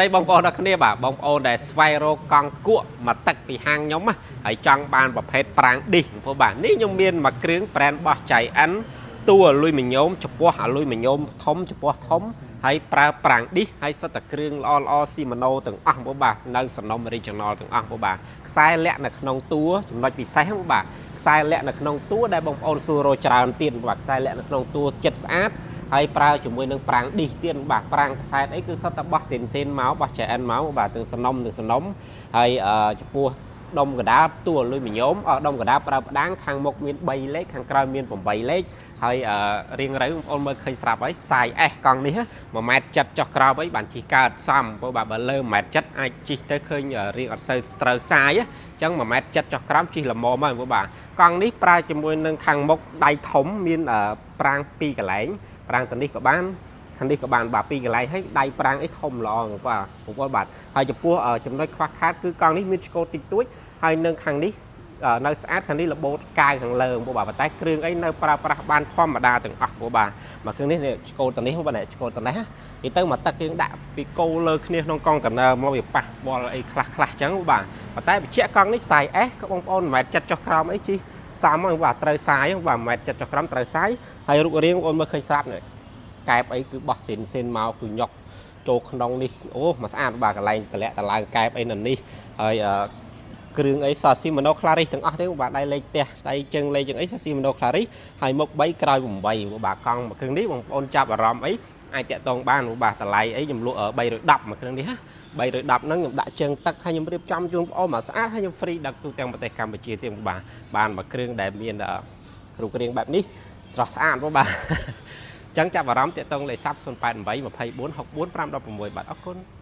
ដីបងប្អូនដល់គ្នាបាទបងប្អូនដែលស្វែងរកកង់គក់មកទឹកពីហាងខ្ញុំណាហើយចង់បានប្រភេទប្រាំងឌីសបងប្អូនបាទនេះខ្ញុំមានមួយគ្រឿង brand របស់ Giant តួអាលុយមីញ៉ូមចំពោះអាលុយមីញ៉ូមធំចំពោះធំហើយប្រើប្រាំងឌីសហើយសុទ្ធតែគ្រឿងល្អល្អ Shimano ទាំងអស់បងប្អូនបាទនៅសំណុំ original ទាំងអស់បងប្អូនបាទខ្សែលាក់នៅក្នុងតួចំណុចពិសេសបងប្អូនបាទខ្សែលាក់នៅក្នុងតួដែលបងប្អូនសួររកច្រើនទៀតបងប្អូនបាទខ្សែលាក់នៅក្នុងតួចិត្តស្អាត ហើយប្រើជាមួយនឹងប្រាំងឌីសទៀតបាទប្រាំងខ្សែអីគឺសុទ្ធតែបោះសេនសេនមកបោះ JN មកបាទទាំងសំណុំទាំងសំណុំហើយអឺចំពោះដុំកដាលតួអាលុយមីញ៉ូមអដុំកដាលប្រើផ្ដាំងខាងមុខមាន3លេខខាងក្រោយមាន8លេខហើយអឺរៀងរៅបងប្អូនមើលឃើញស្រាប់ហើយសាយ S កង់នេះ1ម៉ែត្រ7ចុះក្រោមអីបានជិះកើតសមព្រោះបាទបើលើ1ម៉ែត្រ7អាចជិះទៅឃើញរៀងអត់សូវត្រូវសាយអញ្ចឹង1ម៉ែត្រ7ចុះក្រោមជិះល្មមហើយបងប្អូនបាទកង់នេះប្រើជាមួយនឹងខាងមុខដៃធំមានប្រាំង2កន្លែង ប្រាំងទៅនេះក៏បានខាងនេះក៏បានបាទពីរកន្លែងហើយដៃប្រាំងអីធំល្អបាទបងប្អូនបាទហើយចំពោះចំណុចខ្វះខាតគឺកង់នេះមានឆ្កូតតិចតួចហើយនៅខាងនេះនៅស្អាតខាងនេះរបូតកាយខាងលើបងប្អូនបាទប៉ុន្តែគ្រឿងអីនៅប្រើប្រាស់បានធម្មតាទាំងអស់បងប្អូនបាទមកគ្រឿងនេះឆ្កូតទៅនេះបងប្អូនឆ្កូតទៅនេះនិយាយទៅមកទឹកយើងដាក់ពីគោលើគ្នាក្នុងកង់តន័រមកវាប៉ះពាល់អីខ្លះខ្លះចឹងបាទប៉ុន្តែបញ្ជាក់កង់នេះសាយ S ក៏បងប្អូន1ម៉ែត្រ7ចុះក្រោមអីជីសមហ្នឹងបាទត្រូវសាយបាទ1ម៉ែត្រ7ចុះក្រោមត្រូវសាយហើយរូបរាងបងប្អូនមើលឃើញស្រាប់នេះកែបអីគឺបោះសេនសេនមកគឺញុកចូលក្នុងនេះអូមកស្អាតបាទកន្លែងតម្លាក់តឡើងកែបអីនៅនេះហើយអឺគ្រឿងអីសា Shimano Claris ទាំងអស់ទេបាទដៃលេខផ្ទះដៃជើងលេខជើងអីសា Shimano Claris ហើយមុខ3ក្រោយ8បាទកង់មួយគ្រឿងនេះបងប្អូនចាប់អារម្មណ៍អីអាចតាក់ទងបានបាទតម្លៃអីខ្ញុំលក់310មួយគ្រឿងនេះណា310ហ្នឹងខ្ញុំដាក់ជើងទឹកហើយខ្ញុំរៀបចំជូនបងប្អូនមកស្អាតហើយខ្ញុំ free ដឹកទូទាំងប្រទេសកម្ពុជាទៀតបាទបានមួយគ្រឿងដែលមានរូបរាងបែបនេះស្រស់ស្អាតបងបាទចឹងចាប់អារម្មណ៍តាក់ទងលេខស័ព្ទ088 24 64 516បាទអរគុណ។